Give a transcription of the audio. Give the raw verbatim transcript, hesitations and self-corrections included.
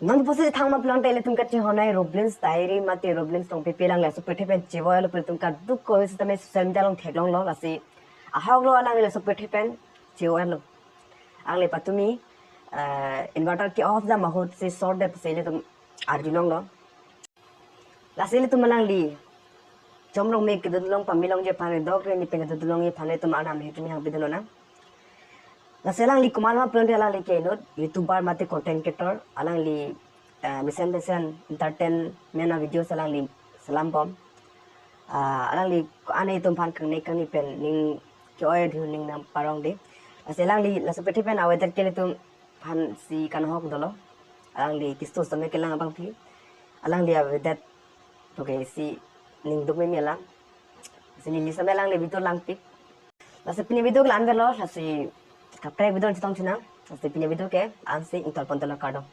Non pusi thang ma pulote ilitum kachehonei Robbins Diary mate Robbins Rongpipi alangli laso apirthe pen chevoilo pu ilitum kadokave sitame social media along theklonglo, lasi ahoklo alangli laso apirthe pen chevoilo. Alangli patumi, eh, inverter ke-off dam ahut si short det pusi ilitum arjulonglo. Lasi ilitum alangli Chom Rongmik kedodun long pame longji aphan, dok re ni pen kedodun longji aphan ilitum arnam ahin kimi hangpidun lonang. Lasi alangli komat ma pulote alangli ke inut YouTuber mate content creator, alangli, eh, mesen mesen entertainment a-videos alangli selam bom. Ah, alangli ko-an itum aphan kangni kangni pen ning ke-oi dhu ning nangparong dei. Lasi alangli laso apirthe pen avedet ke ilitum aphan si kanghok dolo. Alangli kistu sitame kelang abangpi. Alangli avedet toke si ning duk meme alam. Lasi neli sitame alangli video langpik. Lasi pini video ke la-an avelo, lasi kaprek video chetong chenang. Lasi pini video ke la-an si ingtol pon dolo, kardom.